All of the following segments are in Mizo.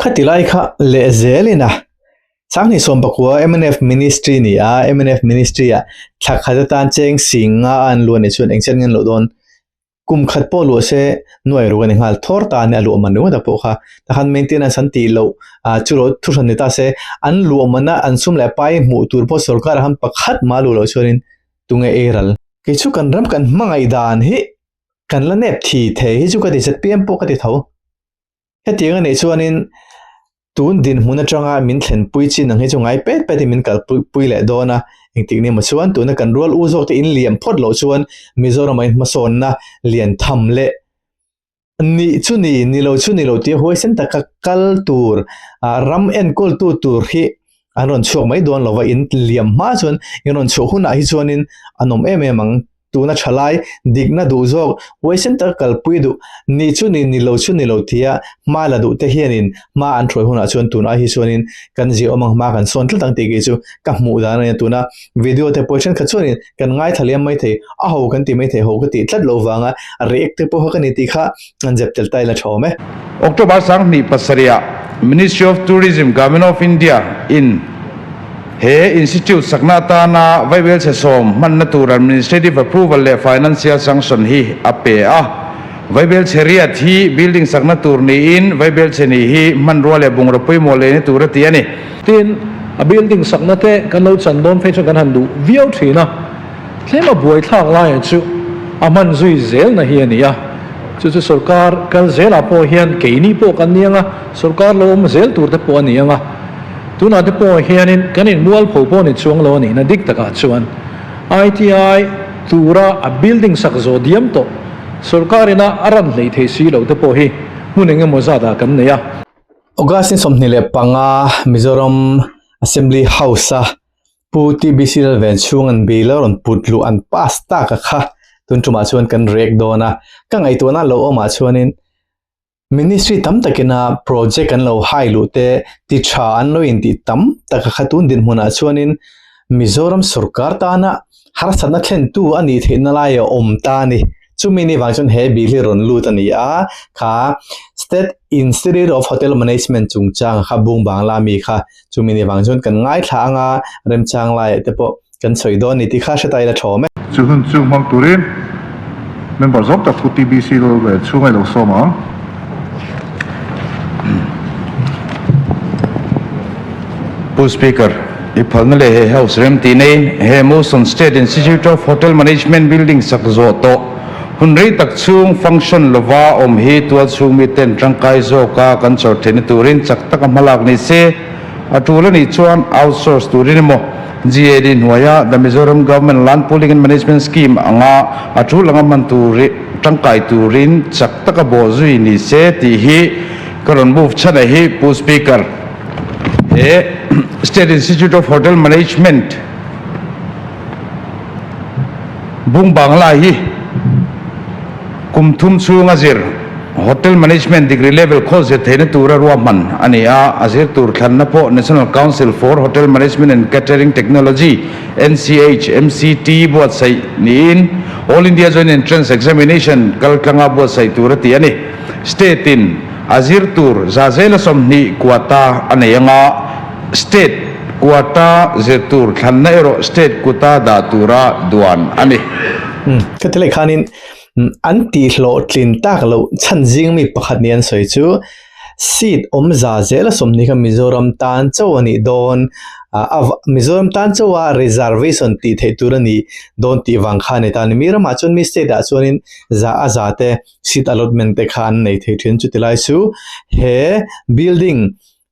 Khati lai kha lehzelin a Sanghnih 19 mnf Ministry ni a, mnf Ministry ah thla khat atan cheng sing nga a an luh a nih chuan engchen nge an luh dawn? Kum khat pawh luh se nuai ruk a ni nghal thawr ta a ni a luh man ringawt a pawh kha. Takhan maintenance an tih loh ah chu lo thuhran ni ta se an luh man a an sum leh pai hmuh tur pawh sorkar ah khan pakhat mah a luh loh chuanin tunge ei ral? Kei chu kan ram kan hmangaih dan hi kan la nep thi thei hi chu ka ti ZPM pawh ka ti tho. Hetiang a nih chuanin tun dinhmun atanga min thlenpui chin ang hi chu ngai pet petin min kalpui leh dawn a, engtik ni emaw chuan tuna kan rual u zawkte in liam phawt loh chuan Mizoram ah in hmasawnna lian tham leh nih chu ni, ni lo chu ni lo tia huaisen taka kal tur ram enkawltu tur hi an rawn chhuak mai dawn lo va, in liam hma chuan in rawn chhuah hunah hi chuanin an awm em em ang. Tuna thalai dikna duh zawk huaisen taka kalpui duh ni chu ni, ni lo chu ni lo tia hma la duh te hianin hma an hruai hunah chuan tun ai hi chuanin kan zia awm ang hma kan sawn tlat ang tih kei chu ka hmuh dan a nia. Tuna video te pawh thenkhat chuanin kan ngaithla liam mai thei, a ho kan ti mai thei, ho ka tih tlat loh vanga react te pawh kha ka ni tih kha an zep tel ta ila tha awm e. October 27 ah Ministry of Tourism, Government of India in He Institute sakna atana Vaibelchhe sawm hmanna tur Administrative Approval leh Financial Sanction hi a pe a. Vaibelchhe riat hi building sakna tur niin Vaibelchhe ni hi hmanrua leh bungraw pawimawh lehna tur a ti a ni. Tin, a building sakna te kan lo chan dawn phei chuan kan han duh viau thin a, tlem a buaithlak laiah chu a hman zui zelna hi a ni a. Chu chu sorkar kal zelah pawh hian keini pawh kan ni ang a, sorkar lo awm zel tur te pawh a ni ang a. Tunah te pawh hianin kan inmualpho pawh ni chuang lo a nihna dik takah chuan ITI tura a building sak zawh diam tawh sorkar ina a ran hleih theih si loh te pawh hi hmun eng emaw zatah kan nei a. August ni 25 Mizoram Assembly House-a Pu TBC Lalven chhung an bill a rawn put luh an pass tak a kha tun tumah chuan kan rek dawn a, ka ngaihtuahna lo awmah chuanin Ministry tam takina project an lo hai luh te, ti tha an lo intih tam tak a kha tun dinhmunah chuanin Mizoram sorkar tana harsatna thlentu a nih theihna lai a awm ta a ni. Chumi ni vang chuan he bill hi rawn lut a ni a, kha State Institute of Hotel Management chungchang kha bung bangla mi kha chumi ni vang chuan kan ngaithla anga remchang laiah te pawh Kan sawi dawn ni tih kha hre ta ila tha awm e. Chu hun chu hmang turin member zawng tak thu TBC lo ve chhung a i lo sawm ang. Pu Speaker, i phalna leh he House remti neiin he Motion State Institute of Hotel Management building sak zawh tawh hun rei tak chhung function lova awm hi tualchhung miten tangkai zawka kan chawr theihna turin chak taka hmalak ni se a tul a nih chuan outsource turin emaw GAD hnuaia The Mizoram Government Land Pooling and Management Scheme anga a tul anga hman tur tangkai turin chak taka bawh zui ni se tih hi ka rawn move chhan a hi Pu Speaker. He State Institute of Hotel Management Bung Bangla hi kum thum chhunga zir Hotel Management degree level khawl zir theihna tura ruahman a ni a, a zir tur thlanna pawh National Council for Hotel Management and Catering Technology, NCHMCT, buatsaih niin All India Joint Entrance Examination kaltlanga buatsaih tur a ti a ni. State in a zir tur za zela 20 quota a nei anga State quota zir tur thlanna erawh State kuta dah tura duan a ni. Ka ti leh khanin An tihhlawhtlin tak loh chhan zing mi pakhat ni an sawi chu seat awm za zel a 20 kha Mizoram tan chauh a nih dawn a Mizoram tan chauh a reservation tih theih tur a nih dawn tih vang kha a ni ta a ni. Mi ramah chuan mi state ah chuanin za a za te seat allotment te kha an nei thei thin chuti lai chu he building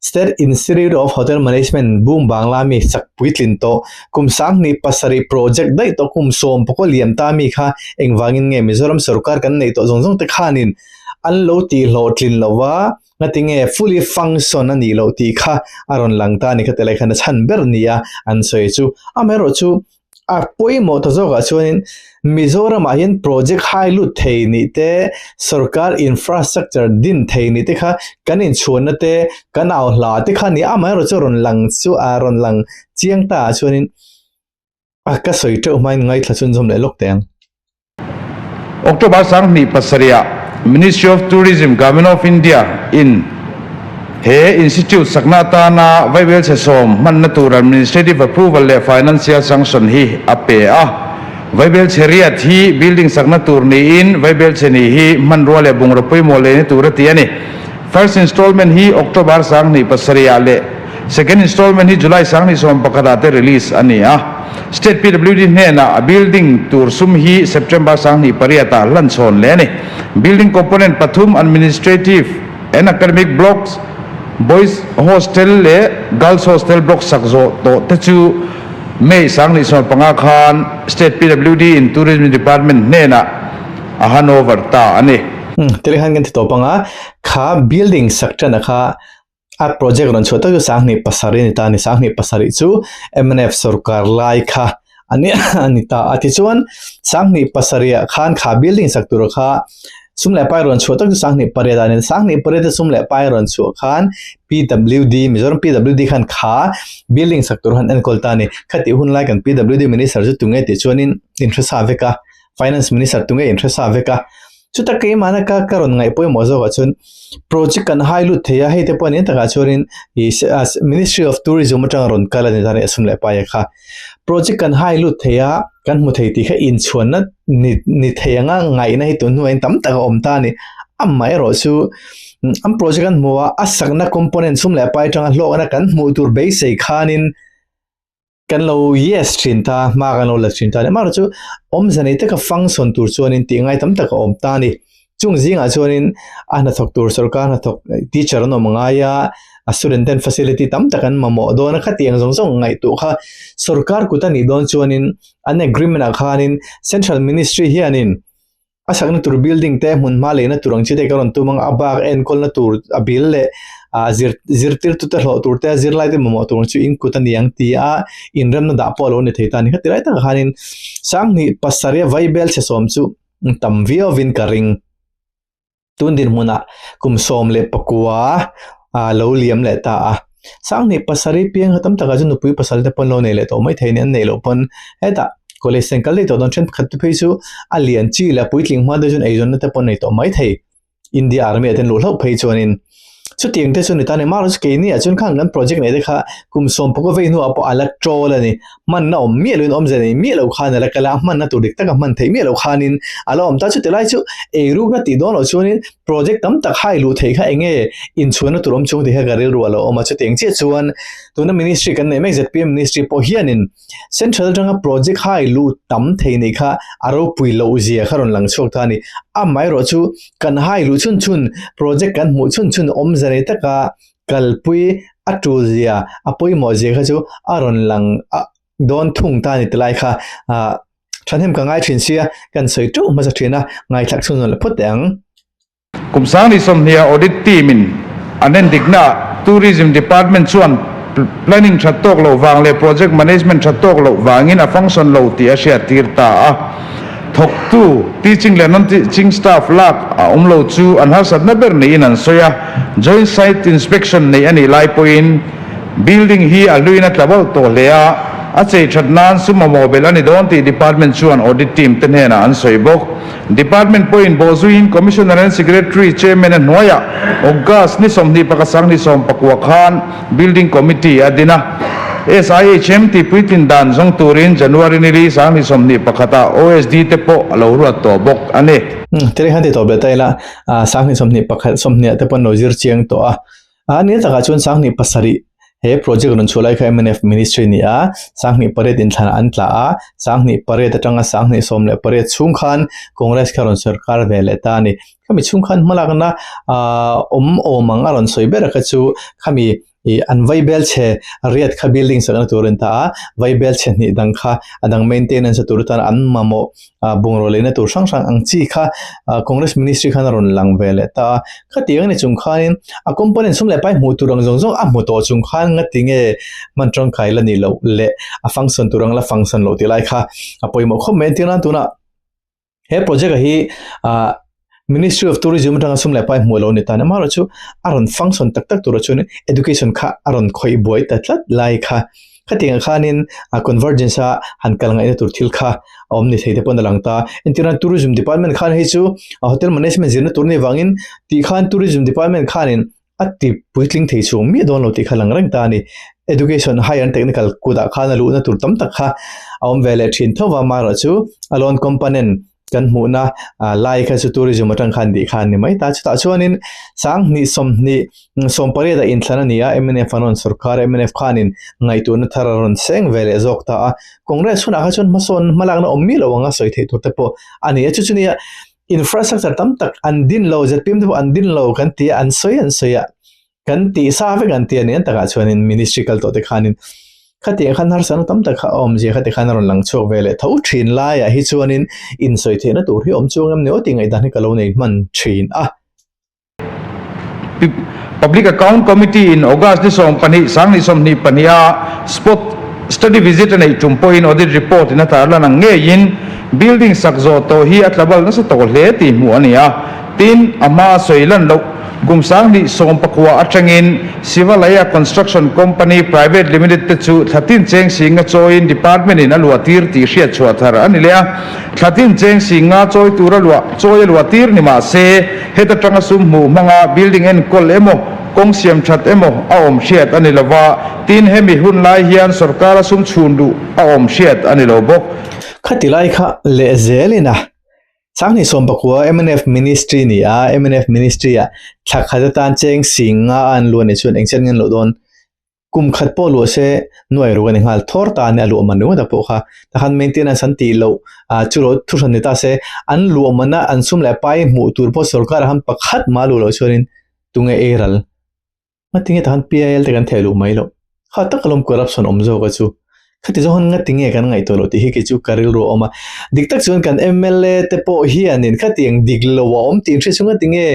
State Institute of Hotel Management boom Bangla mi chak puitlin tawh kum 27 project daih tawh kum 10 pawh liam ta mi kha engvangin nge Mizoram sarkar kan nei tawh zawng zawng te khanin an lo tih hlawhtlin lova ngatinge fully function a nih loh tih kha a rawn lang ta a ni kha tilai khan a chhan ber nia an sawi chu amaherawhchu A pawimawh ta zawkah chuanin Mizoramah hian project hai lut thei nih te, sorkar infrastructure din thei nih te kha kan inchhuanna te, kan au hla te kha ni amaherawh chu rawn lang chu a rawn lang chiang ta ah chuanin a ka sawi teuh hmain ngaithla chhunzawm leh lawk teh ang. October 27 ah Ministry of Tourism, Government of India in. He Institute sakna atana Vaibelchhe sawm hmanna tur Administrative Approval leh Financial Sanction hi a pe a. Vaibelchhe riat hi building sakna tur niin Vaibelchhe ni hi hmanrua leh bungraw pawimawh lehna tur a ti a ni. First installment hi October 27 ah leh Second installment hi July 21 ah te release a ni a. State PWD hnenah a building tur sum hi September 28 ah hlan chhawn leh a ni. Building component pathum Administrative and Academic Blocks, Boys Hostel leh Girls Hostel block sak zawh tawh te chu May 25 khan State PWD in Tourism Department hnenah a handover ta a ni. Tele khan kan ti tawp anga kha building sak tana kha a project rawn chhuah tak chu 27 a ni ta a ni. 27 chu mnf sorkar lai kha a ni ta a. Tichuan 27 ah khan kha building sak tur kha sum leh pai rawn chhuah tak chu 28 ah a ni. 28 a sum leh pai rawn chhuah khan PWD Mizoram PWD khan kha building sak tur han enkawl ta a ni. Khatih hun lai kan PWD minister chu tunge tih chuanin inhre sa vek a. Finance Minister tunge inhre sa vek a. Chuta keimahna ka ka rawn ngaih pawimawh zawkah chuan project kan hai lut thei a, hei te pawh ni takah chuanin ih Ministry of Tourism atanga rawn kal a ni ta a ni a sum leh paia kha. Project kan hai lut thei a, kan hmu thei tih kha inchhuanna ni ni thei anga ngaihna hi tun hnuaiin tam tak a awm ta a ni. Amaherawh chu an project an hmu a, a sakna component sum leh pai atanga hlawkna kan hmuh tur beisei khanin Kan lo yes thin ta, hma kan lo la thin ta a ni. Amaherawhchu chu awmze nei taka function tur chuanin tih ngai tam tak a awm ta a ni. Chung zingah chuanin a hnathawk tur sorkar hnathawk teacher an awm ngai a, a student ten facility tam tak an mamawh dawn a, khatiang zawng zawng ngaihtuah kha sorkar kut a nih dawn chuanin an agreement ah khanin central ministry hianin A sakna tur building te hmun hma lehna tur ang chi te ka rawn tum ang a bak enkawlna tur a bil leh ah zir zirtirtu te hlawh tur te zirlai te mamawh tur ang chu in kut a ni ang ti a inremna dah pawh a lo ni thei ta a ni. Khati lai takah khanin 27 a vaibel chhe sawm chu tam viauvin ka ring. Tun dinhmunah kum 19 ah lo liam leh ta a. 27 piang kha tam takah chuan nupui pasal te pawn lo nei leh tawh mai thei a ni. An neih loh pawn hetah college ten kal daih tawh dawn thenkhat te phei chu a lian chi leh a puitling hma te chuan eizawnna te pawh an nei tawh mai thei. India army ah te an luh hlauh phei chuanin chutiang te chu ni ta a ni. Amaherawhchu keini ah chuan khang kan project nei te kha kum 19 vei hnuah pawh a la ṭawl a ni. Hmanna awm miah loin awmze nei miah lo khan a la kal a, hmanna tur dik taka hman theih miah lo khanin a la awm ta. Chuti lai chu eirukna tih dawn loh chuanin project tam tak hai luh theih kha eng nge inchhuanna tur awm chung tih kha ka rilru a lo awm a. Chutiang chiah chuan tuna ministry kan neih mek zpm ministry pawh hianin central atanga project hai luh tam thei neih kha a ropui loh zia kha rawn lang chhuak ta a ni. Amaherawh chu kan hai luh chhun chhun project kan hmuh chhun chhun awmze nei taka kalpui a tul zia a pawimawh zia kha chu a rawn lang a dawn thung ta a ni ti lai kha ah thahnem ka ngai thin sia kan sawi teuh hmasa thin a ngaithlak chhun zawn leh phawt teh ang. Kum 2020 a audit team in an en dikna ah Tourism Department chuan planning that tawk loh vang leh project management that tawk loh vangin a function lo tih a hriattir ta a. Thawktu, teaching leh non-teaching staff lak a awm lo chu an harsatna ber niin an sawi a, joint site inspection neih a nih lai pawhin building hi a hluin a tla bauh tawh hle a, a chei that nan sum mamawh belh a ni dawn tih department chuan audit team te hnenah an sawi bawk. Department pawhin bawhzuiin Commissioner and Secretary Chairman a hnuaiah August ni 21 29 khan Building Committee a din a, SIHM tih puitlin dan zawng turin January ni li 21 ah OSD te pawh a lo ruat tawh bawk a ni. Tireng han ti tawh beh ta ila, 21 20 te pawh an lo zir chiang tawh a. A ni takah chuan 27 he project rawn chhuah lai kha mnf ministry a ni a, 28 inthlan an tla a, 28 atanga 28 chhung khan Congress kha rawn sorkar ve leh ta a ni. Khami chhung khan hmalakna ah awm awm ang a rawn sawi ber kha chu khami ih an vaibel chhe riat kha building sakna tur a ni ta a, vaibel chhe hnih dang kha a dang maintenance a tur atan an mamawh ah bungraw leina tur hrang hrang ang chi kha ah Congress ministry khan a rawn lang ve leh ta a. Khatiang a ni chung khanin a component sum leh pai hmuh tur ang zawng zawng a hmu tawh chung khan ngati nge hman tangkai la nih loh leh a function tur ang la function loh tih lai kha a pawimawh khawp mai a entirnan tunah He project a hi ah Ministry of Tourism atanga sum leh pai hmuh lo a ni ta a ni. Amaherawhchu a rawn function tak tak turah chuan education kha a rawn khawih buai ta tlat lai kha. Khatiangah khanin a convergence a han kal ngaihna tur thil kha a awm ni thei te pawn a lang ta. Entirnan Tourism Department khan hei chu hotel management zirna tur a nih vangin tih khan Tourism Department khanin. a ti puitling thei chhung miah dawn lo tih kha lang reng ta a ni. Education Higher and Technical kutah khan a luhna tur tam tak kha a awm ve leh thin tho va, amaherawhchu a loan component kan hmuhna lai kha chu tourism atang khan tih kha a ni mai ta. Chutah chuanin sanghnih sawmhnih sawmpariat a inthlan a ni a, mnf an rawn sawrkar a, mnf khanin ngaihtuahna thar a rawn seng ve leh zawk ta a. Congress hunah kha chuan hmasawn hmalakna awm miah lo anga sawi theih tur te pawh a ni a, chu chu nia infrastructure tam tak an din lo, zpm te pawh an din lo kan ti a, an sawi an sawi a, kan tih sa vek an ti a ni an takah chuanin ministry kal tawh te khanin khatiang khan harsatna tam tak kha a awmzia kha tikhan a rawn lang chhuak ve leh tho thin laiah hi chuanin insawi theihna tur hi awm chuang em ni aw tih ngaihdan hi ka lo nei hman thin a. Public Account Committee in August ni 12 sanghnih 22 a spot study visit a neih tum pawhin audit report in a tarlan ang ngeiin building sak zawh tawh hi a tlabal nasa tawh hle tih hmuh a ni a. Tin, a hma a sawi lan loh kum 2019 atangin Sivalaya Construction Company Private Limited te chu thlatin cheng singa chawiin department in a luah tir tih hriat chhuah thar a ni leh a. Thlatin cheng singa chawi tur a luah chawi a luah tir ni mah se, heta tanga sum hmuh hmanga building enkawl emaw, kawng siam that emaw a awm hriat a ni lo va, tin hemi hun lai hian sorkara sum chhun duh a awm hriat a ni lo bawk. Khati lai kha lehzelin a Sanghnih 19 mnf Ministry ni a, mnf Ministry ah thla khat atan cheng sing nga a an luah nih chuan engchen nge an luah dawn? Kum khat pawh luah se nuai ruk a ni nghal thawr ta a ni a luah man ringawt a pawh kha. Takhan maintenance an tih loh ah chu lo thuhran ni ta se an luah man a an sum leh pai hmuh tur pawh sorkar ah khan pakhat mah a luh loh chuanin tunge ei ral? Ngatinge tahan PIL te kan theh luh mai loh. Kha tak alawm corruption awm zawk a chu. Khati zawng han ngatinge kan ngaihtuah loh tih hi kei chu ka rilru a awm a. Dik tak chuan kan mla te pawh hianin khatiang dik lo a awm tih hria chu ngatinge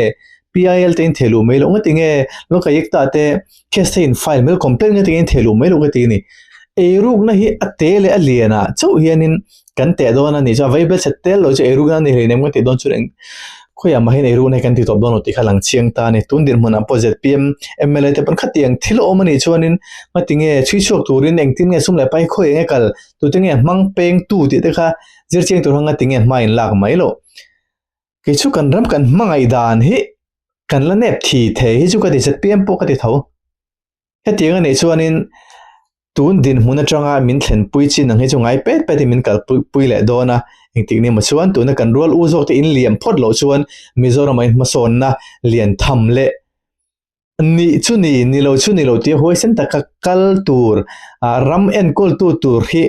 PIL te in theh luh mai loh. Ngatinge Lokayukta te case te in file mai loh complaint ngatinge in theh luh mai loh ka ti a ni. Eirukna hi a te leh a lianah chauh hianin kan teh dawn a ni chuan vai bel chhe tel lo chu eirukna a ni hlei nem ka tih dawn chuan eng khawiah mah hian eirukna hi kan ti tawp dawn lo tih kha lang chiang ta a ni. Tun dinhmunah pawh zpm mla te pawn khatiang thil a awm a nih chuanin ngatinge chhui chhuak turin engtin nge sum leh pai khawi enge kal tute nge hmang peng tu tih te kha zir chiang tur kha ngatinge hma in lak mai loh. Kei chu kan ram kan hmangaih dan hi kan la nep thi thei hi chu ka ti zpm pawh ka ti tho. Hetiang a nih chuanin tun dinhmun atanga min thlenpui chin ang hi chu ngai pet petin min kalpui leh dawn a, engtik ni maw chuan tuna kan rual u zawk te in liam phawt loh chuan Mizoram ah hmasawnna lian tham leh nih chu ni, ni lo chu ni lo tia huaisen taka kal tur ram enkawltu tur hi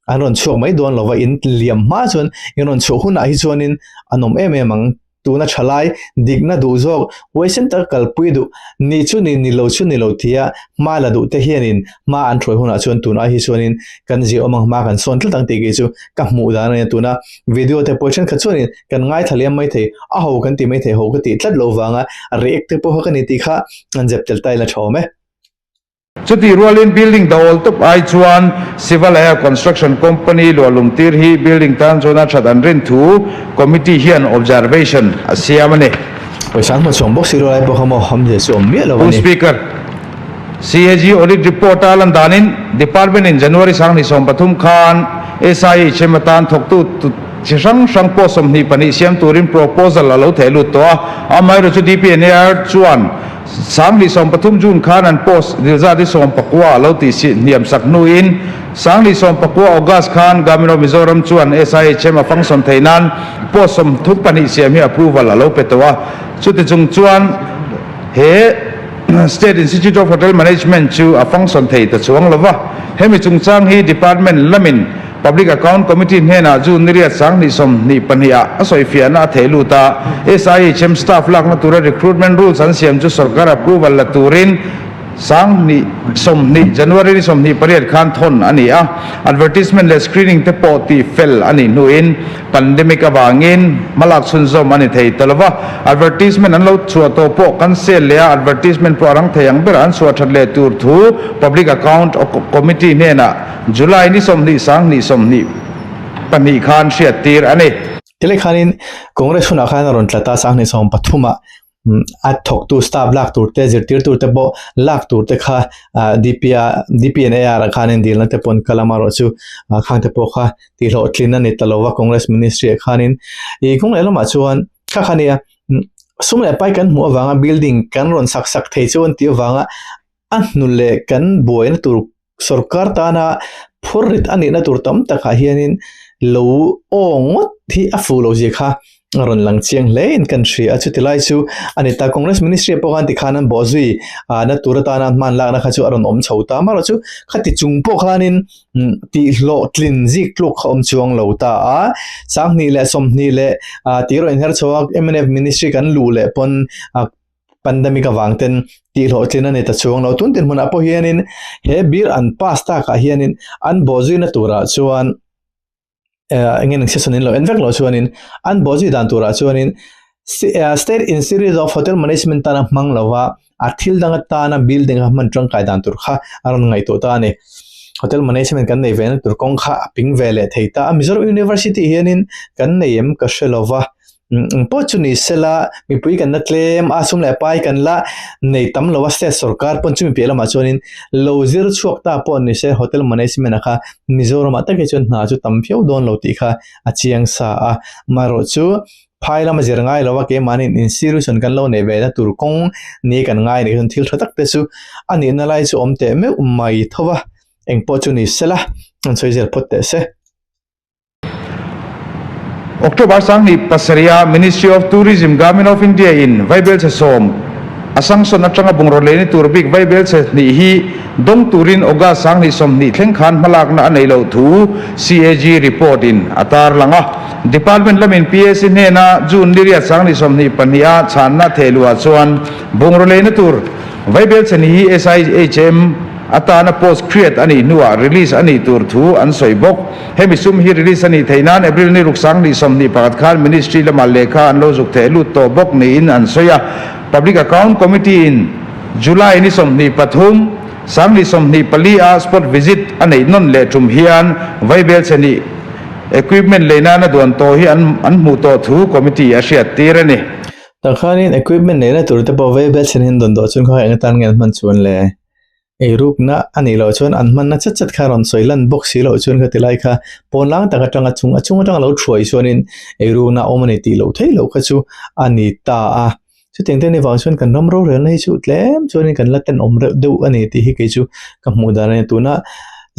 an rawn chhuak mai dawn lova in liam hma chuan in rawn chhuah hunah hi chuanin an awm em em ang. Tuna thalai dikna duh zawk huaisen taka kalpui duh ni chu ni ni lo chu ni lo tia hma la duh te hianin hma an hruai hunah chuan tun ai hi chuanin kan ziah awm ang hma kan sawn tlat ang tih kei chu ka hmuh dan a nia. Tuna video te pawh thenkhat chuanin kan ngaithla liam mai thei a ho kan ti mai thei ho ka tih tlat loh vanga react te pawh kha ka ni tih kha an zep tel ta ila tha awm e. Chutih rualin building dawhawlh tawp ai chuan Sivalaya Construction Company luahlum tir hi building tan chuan a that an rin thu committee hian observation a siam a ni. Pawisa an hmuchhuang bawk si rualai pawh kha maw hamzia chu awm miah lo a ni. Pu Speaker, CAG audit report a lan danin Department in January 2013 khan SIHM atan thawktu chi hrang hrang pawh 22 siam turin proposal a lo theh lut tawh a, amaherawhchu DPNAR chuan 2013 June khan an post dilzat hi 19 a lo tih si hniam sak hnuin 2019 August khan Government of Mizoram chuan SIHM a function theih nan post 32 siam hi approval a lo pe tawh a. Chuti chung chuan he State Institute of Hotel Management chu a function thei ta chuang lo va. Hemi chungchang hi Department lamin Public Account Committee hnenah June ni riat 2022 ah a sawifiahna a theh lut a, SIHM staff lakna tura recruitment rules an siam chu sorkar approval la turin 2020 January ni 28 khan thawn a ni a, advertisement leh screening te pawh tih fel a nih hnuin pandemic avangin hmalak chhunzawm a ni thei ta lova, advertisement an lo chhuah tawh pawh cancel leh a advertisement pawh a rang thei ang ber an chhuah that leh tur thu Public Account Committee hnenah July ni 20 2022 khan hriat tir a ni. Tilai khanin Congress hunah khan a rawn tla ta 2013 ah a thawktu staff lak tur te zirtir tur te pawh lak tur te kha DPA DPNAR ah khanin dilna te pawh an kal a amaherawh chu khang te pawh kha tihhlawhtlin a ni ta lo va Congress ministry ah khanin ih kawng leh lamah chuan kha kha nia. Sum leh pai kan hmuh avanga building kan rawn sak sak thei chu an tih avanga a hnu leh kan buaina tur sorkar tana phur rit a nihna tur tam takah hianin lo aw ngawt hi a fuh loh zia kha a rawn lang chiang hle in kan hria a. Chuti lai chu a ni ta Congress Ministry pawh khan tikhan an bawhzui na tur atana hman lakna kha chu a rawn awm chho ta amaherawhchu khati chung pawh khanin tih hlawhtlin zik tluk kha awm chuang lo ta a. 20 leh 20 leh tih erawh inher chho a mnf Ministry kan luh leh pawn pandemic avang ten tih hlawhtlin a ni ta chuang lo. Tun dinhmunah pawh hianin he bill an pass takah hianin an bawhzuina turah chuan eng nge session in lo en vek loh chuanin an bawhzui dan turah chuanin State Institute of Hotel Management tana hmang lova a thil dang atana building a hman tangkai dan tur kha a rawn ngaihtuah ta a ni. Hotel Management kan nei ve na tur kawng kha a ping ve leh thei ta a. Mizoram University hianin kan nei em ka hre lova. Eng pawh chu ni sela mipui kan la tlem a, sum leh pai kan la nei tam lo a, state sorkar pawn chumi piah lamah chuanin lo zir chhuak ta pawh ni se hotel management ah kha Mizoramah tak hi chuan hna chu tam viau dawn lo tih kha a chiang sa a. Amaherawhchu phai lama zir ngai lo a keimahni institution kan lo neih ve na tur kawng ni kan ngai anih chuan thil tha tak te chu a nihna lai chu awm teh meuh mai tho va, eng pawh chu ni sela an sawi zel phawt teh se. October 27 a Ministry of Tourism Government of India in vaibelchhe sawm a sanction atanga bungraw leina tur bik vaibelchhe hnih hi dawng turin August 2020 thleng khan hmalakna a neih loh thu CAG report in a tarlang a. Department lamin PAC hnena June ni riat 2022 a chhanna thehluah chuan bungraw leina tur vaibelchhe hnih hi SIHM atana post create a nih hnuah release a nih tur thu an sawi bawk. Hemi sum hi release a nih theih nan April ni ruk 2021 khan Ministry lamah lehkha an lo zuk theh lut tawh bawk niin an sawi a. Public Account Committee in July ni 23, 2024 a spot visit a neih nawn leh tum hian vaibelchhe nih equipment lei nana duan tawh hi an an hmuh tawh thu Committee a hriat tir a ni. Tah khanin equipment neihna tur te pawh vaibelchhe nih an dawn tawh chuan kha eng atan nge an hman chuan le? Eirukna a nih loh chuan an hmanna chat chat kha rawn sawi lan bawk si loh chuan kha tilai kha pawn lang tak atanga chung a chung atanga lo thuai chuanin eirukna a awm a ni tih loh theih loh kha chu a ni ta a. Chutiang te ni vang chuan kan ram rorelna hi chu tlem chuanin kan la tenawm reuh deuh a ni tih hi kei chu ka hmuh dan a ni. Tuna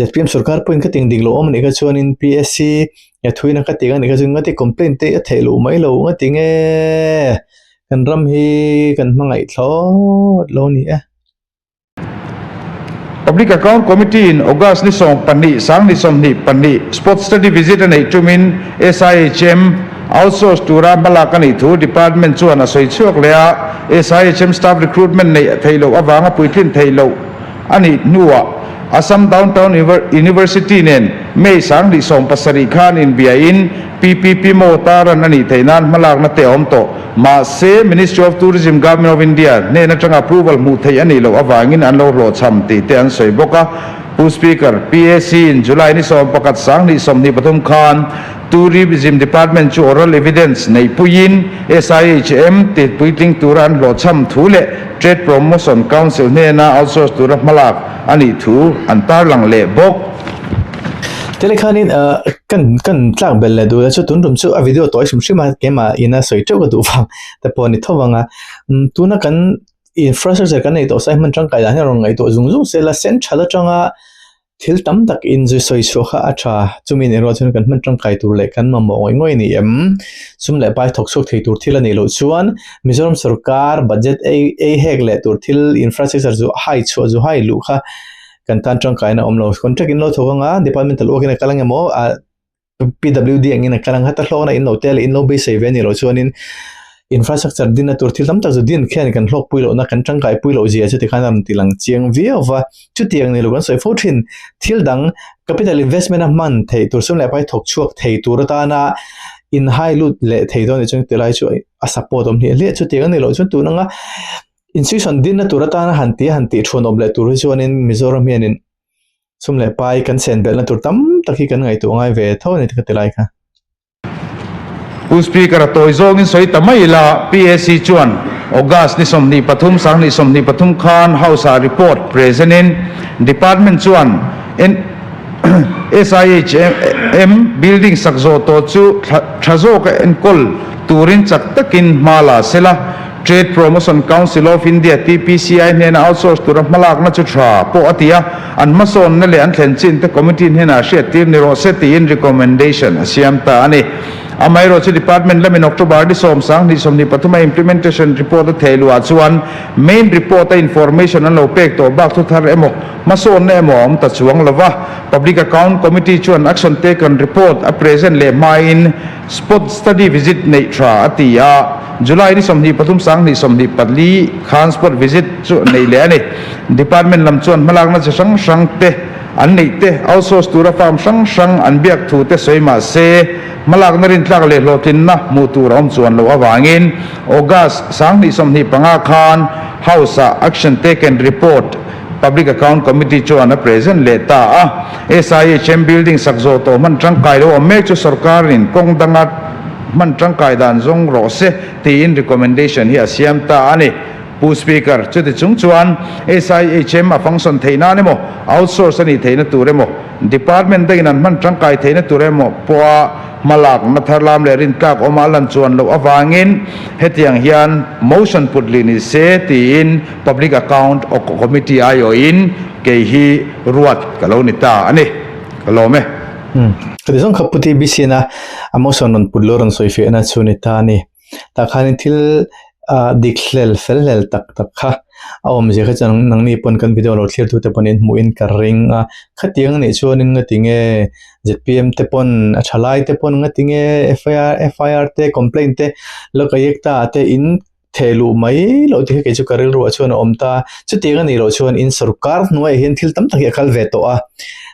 zpm sorkar pawhin ka ting dik loh awm a nih kha chuanin PSC thuina ka tih ang a nih kha chuan ngati complaint te a theih loh mai lo ngati nge kan ram hi kan hmangaih thlawt lo a ni e. Public Account Committee in August ni 12, 2022 Spot Study Visit a neih tumin SIHM outsource tura hmalak a nih thu Department chuan a sawi chhuak leh a, SIHM staff recruitment neih theih loh avanga puitlin theih loh a nih hnuah Assam Downtown University nen May 2017 khan inbiain PPP mode a run a nih theih nan hmalakna te a awm tawh. Mahse, Ministry of Tourism, Government of India hnen atanga approval hmuh theih a nih loh avangin an lo hlawhchham tih te an sawi bawk a. Pu Speaker, PAC in July ni 11 2023 khan Tourism Department chu oral evidence neihpuiin SIHM ti puitling tura an hlawhchham thu leh Trade Promotion Council hnena outsource tura hmalak a nih thu an tarlang leh bawk. Telekhanin kan kan tlak belh leh duh chu tun tum chu a video tawi hrim hrim a keimah ina sawi teuh ka duh vang te pawh a ni tho vang a tuna kan infrastructure kan neih tawh sai hman tangkai dan hi a rawn ngaihtuah zung zung se la central atanga thil tam tak in zui sawi chhuah kha a tha chumi nen erawh chuan kan hman tangkai tur leh kan mamawh ngawih ngawih a ni em sum leh pai thawk chhuak thei tur thil a nih loh chuan Mizoram sorkar budget ei ei hek leh tur thil infrastructure zu hai chhuah zu hai luh kha kan tan tangkaina awm lo contract in lo thawk anga departmental work in a kal ang emaw ah P_W_D angin a kal ang heta hlawkna in lo tel in lo beisei ve a nih loh chuanin infrastructure dinna tur thil tam tak chu din khian kan hlawk pui lohna kan tangkai pui loh zia chu tikhan a rawn ti lang chiang viau va chutiang ni lo kan sawi fo thin thil dang capital investment a hman theih tur sum leh pai thawk chhuak thei tur atana in hai lut leh thei dawn ni chuan tilai chu a support awm hliah hliah chutiang a nih loh chuan tun anga Institution dinna tur atana han tih han tih thuanawm leh tur hi chuanin Mizoram hianin sum leh pai kan chen belhna tur tam tak hi kan ngaihtuah ngai ve tho a ni ka ti lai kha. Pu Speaker a tawi zawngin sawi ta mai ila, PAC chuan August ni 23, 2023 khan House ah report present in Department chuan SIHM building sak zawh tawh chu tha zawka enkawl turin chak takin hma la sela. Trade Promotion Council of India, TPCI, hnena outsource tura hmalakna chu tha pawh a ti a, an hmasawnna leh an thlen chin te committee hnenah hriattir ni rawh se tiin recommendation a siam ta a ni. Amaherawhchu department lamin October ni 10, 23 a implementation report a theh luah chuan main report a information an lo pek tawh bak thuthar emaw hmasawnna emaw a awm ta chuang lo va. Public Account Committee chuan action taken report a present leh hmain spot study visit neih tha a ti a, July ni 23 2024 khan spot visit chu neih leh a ni. Department lam chuan hmalakna chi hrang hrang te an neih te, outsource tura firm hrang hrang an biak thu te sawi mah se, hmalakna rintlak leh hlawhtlinna hmuh tur a awm chuan loh avangin August 2025 khan House-ah action taken report Public Account Committee chuan a present leh ta a. SIHM building sak zawh tawh hman tangkai lo awm mek chu sorkarin kawng danga hman tangkai dan zawng rawh se tiin recommendation hi a siam ta a ni. Pu Speaker, chuti chung chuan SIHM a function theih nan emaw, outsource a nih theihna tur emaw, Department dangin an hman tangkai theihna tur emaw pawha hmalakna tharlam leh rintlak awma a lan chuan loh avangin hetiang hian motion put lih ni se tiin Public Account Committee aiawhin kei hi ruat ka lo ni ta a ni. Ka lawm e. Ka ti zawng kha Pu TBC na a motion rawn put lo rawn sawifiahna chu ni ta a ni. Tah khanin thil dik hlel fel hlel tak tak kha a awmzia kha chuan nangni pawn kan video lo thlir tute pawn in hmuhin ka ring a. Khatiang anih chuanin nga tinge zpm te pawn a tha lai te pawn nga tinge FIR FIR te complaint te lo ka iak ta te in theh luh mai loh te kha kei chu ka rilru ah chuan a awm ta. Chutiang anih loh chuan in sawrkar hnuaiah hian thil tam tak hi a kal ve tawh a.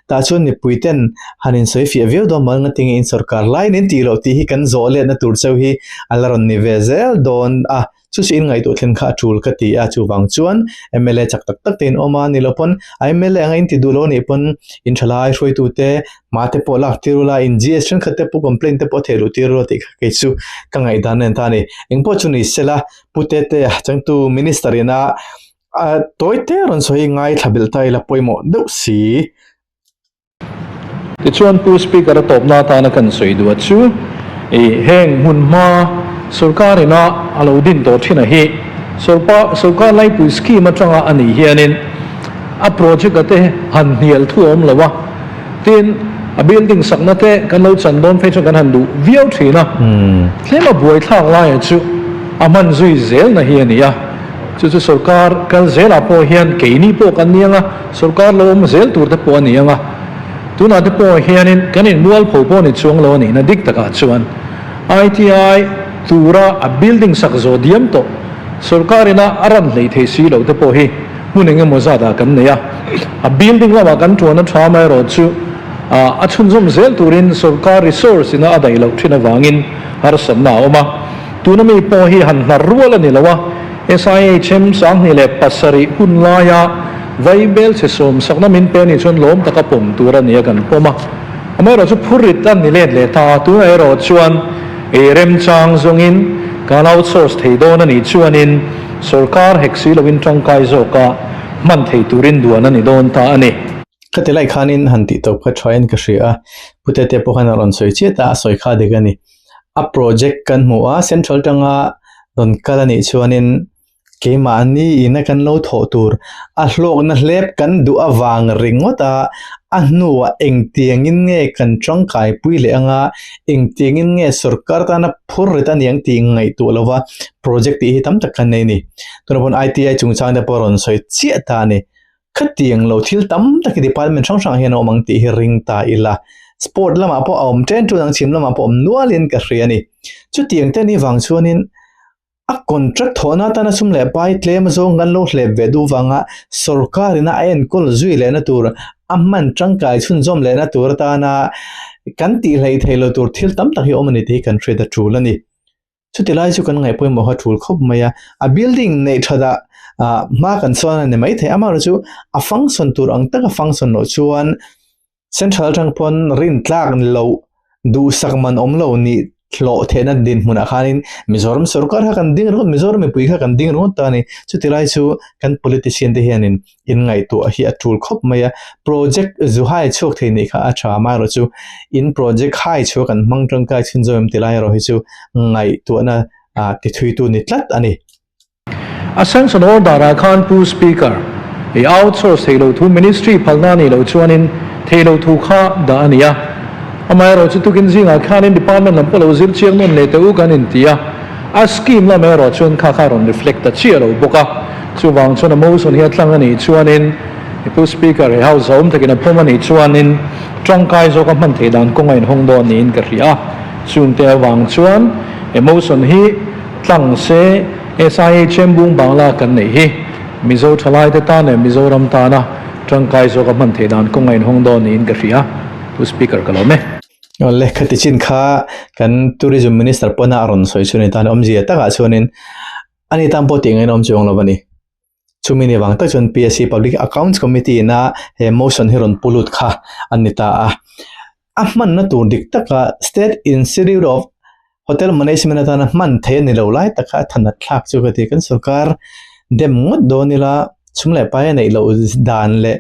Tah chuan mipui ten han insawi fiah viau dawn mal ngatinge in sawrkar laiin in tih loh tih hi kan zawh letna tur cheu hi a la rawn ni ve zel dawn a, chu chu in ngaihtuah thlen kha a tul ka ti a, chuvang chuan mla chak tak tak te in awm a ni lo pawn a mla anga in ti duh lo anih pawn in tha lai hruaitu te hma te pawh lak tir ula in GS thenkhat te pawh complaint te pawh a theih luh tir ula tih kha kei chu ka ngaihdan a ni ta a ni. Engpawh chu ni sela Pu Tetea changtu Minister ina A tawi te rawn sawi ngaithla belh ta ila pawimawh deuh si. Tichuan Pu Speaker a tawpna atana kan sawi duh a chu i heng hmun hma sorkar ina a lo din tawh thin a hi sorpa sorkar laipui scheme atanga a nih hianin a project a te han hnial thu a awm lo a, tin a building sakna te kan lo chan dawn phei chuan kan han duh viau thin a, tlem a buaithlak laia chu a hman zui zelna hi a ni a. Chu chu sorkar kal zelah pawh hian keini pawh kan ni ang a, sorkar lo awm zel tur te pawh a ni ang a. Tunah te pawh hianin kan inmualpho pawh ni chuang lo a nihna dik takah chuan ITI tura a building sak zawh diam tawh sorkar ina a ran hleih thei si loh te pawh hi hmun eng emaw zatah kan nei a. A building lamah kan tuan a tha amaherawh chu a chhunzawm zel turin sorkar resource ina a daih loh thin avangin harsatna a awm a. Tuna mi pawh hi han hnar rual a ni lo a, SIHM 2007 hun laia Vaibel chhe sawmsakna min pe anih chuan lawm taka pawm tur a ni a kan pawm a. Amaherawh chu phurrit a ni let leh ta a, tunah erawh chuan ei remchang zawngin kan outsource thei dawn a nih chuanin sawrkar hek si loin tangkai zawka hman thei turin duan a ni dawn ta a ni. Khati lai khanin han tih tawp kha thain ka hria a, Putete pawh khan a rawn sawi chiat a, a sawi kha dik a ni. A project kan hmuh a central tanga rawn kal a nih chuanin keimahni ina kan lo thawh tur a hlawkna hlep kan duh avang ringawt a, a hnuah engtiangin nge kan tangkai pui leh anga engtiangin nge sorkar tana phur rit a niang tih ngaihtuah lova project tih hi tam tak kan nei a ni. Tunah pawh ITI chungchang te pawh a rawn sawi chiah ta a ni. Khatiang lo thil tam tak hi department hrang hrang hian a awm ang tih hi ring ta ila. Sport lamah pawh a awm ṭen ṭun ang, chhim lamah pawh a awm nualin ka hria a ni. Chutiang te ni vang chuanin a contract thawhna atana sum leh pai tlem zawng kan lo hlep ve duh vanga sorkarin a enkawl zui lehna tur, a hman tangkai chhunzawm lehna tur atana kan tih hleih theih loh tur thil tam tak hi a awm a ni tih hi kan hriat a ṭul a ni. Chuti lai chu kan ngaih pawimawh kha tul khawp mai a, a building neih that ah ah hma kan chuan a ni maithei amaherawh chu a function tur ang taka function loh chuan central atang pawn rin tlak ni loh duhsak man awm lo nih hlawh theihna dinhmunah khanin Mizoram sorkar kha kan ding ringawt Mizoram mipui kha kan ding ringawt ta a ni chuti lai chu kan politician te hianin in ngaihtuah hi a tul khawp mai a, project zu hai chhuak thei nih kha a tha amaherawh chu in project hai chhuak an hmang tangkai chhunzawm em ti lai erawh hi chu ngaihtuahna ah ti thui tu ni tlat a ni. A sanction order ah khan Pu Speaker, i outsource thei lo thu Ministry phalna a nih loh chuanin thei lo thu kha dah a ni a. Amaherawh chu tukin zingah khanin department lam pawh lo zir chiang nawn leh teh u kan inti a, a scheme lam erawh chuan kha kha a rawn reflect ta chiah lo bawk a. Chuvang chuan a motion hi a tlang a nih chuanin Pu Speaker, he House zahawm takin a pawm a nih chuanin tangkai zawk a hman theih dan kawng a inhawng dawn niin ka hria a. Chungte avang chuan he motion hi tlang se SIHM bung bangla kan neih hi Mizo thalaite tan leh Mizoram tana tangkai zawk a hman theih dan kawng a inhawng dawn niin ka hria. Pu Speaker ka lawm e. Awle, khati chin kha kan Tourism Minister pawna a rawn sawi chu ni tan awmzia takah chuanin ani tan pawh tih ngaihna awm chuang lo a ni. Chumi ni vang tak chuan PSC Public Accounts Committee ina he motion hi rawn pu lut kha a ni ta a. A hmanna tur dik taka State Institute of Hotel Management atana hman theih a ni lo lai taka a thanat thlak chu ka ti. Kan sorkar dem ngawt dawn ila chhum leh pai a neih loh dan leh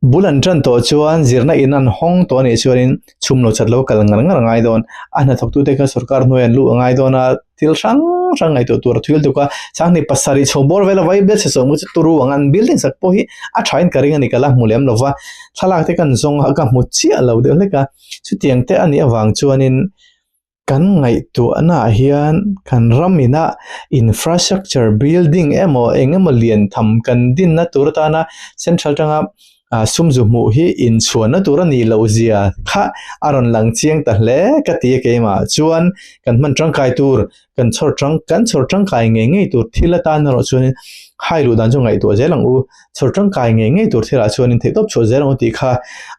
Bul an tan tawh chuan zirna in an hawng tawh a nih chuanin chhum lo chat lo kal ngar ngar a ngai dawn. A hnathawktute kha sorkar hnuai an luh a ngai dawn a, thil hrang hrang ngaihtuah tur a thil tuk a. Sanghnih pasarih chho bawr vela vai bel chhe sawm chu turu ang an building sak pawh hi a thain ka ring a ni ka la hmu lem lo va. Thlalak te kan zawng a ka hmu chiah lo deuh hlek a. Chutiang te a nih avang chuanin Kan ngaihtuahnaah hian kan ram ina infrastructure building emaw eng emaw lian tham kan dinna tur atana central tanga sum zu hmuh hi inchhuanna tur a nih loh zia kha a rawn lang chiang ta hle ka ti a keimah chuan kan hman tangkai tur kan chhawr tang kan chhawr tangkai ngei ngei tur thil atan erawh chuanin hai luh dan chu ngaihtuah zel ang u chhawr tangkai ngei ngei tur thilah chuanin theihtawp chhuah zel ang u tih kha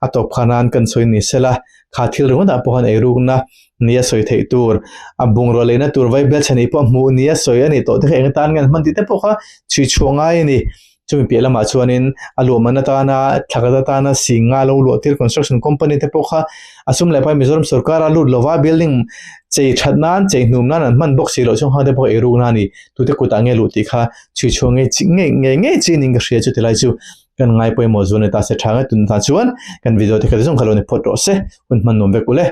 a tawp kha nan kan sawi ni sela. Kha thil ringawtah pawh khan eirukna nia sawi theih tur, a bungrua leina tur vai bel chhani pawh hmuh nia sawi a nih tawh te kha eng atan nge an hman tih te pawh kha chhui chhuah ngai a ni. Chumi piah lamah chuanin a luahman atana thlakhat atana sing nga lo luah tir construction company te pawh kha a sum leh pai Mizoram sorkar a lut lova building chei that nan chei hnum nan an hman bawk si loh chuan khang te pawh eirukna a ni. Tute kutah nge luh tih kha chhui chhuah ngei ngei ngei chi niin ka hria chuti lai chu. Kan ngai pawimawh zual ni ta se tha nge tun hna chuan kan video te kha te zawng kha lo ni phawt rawh se hun hman nuam vek ule.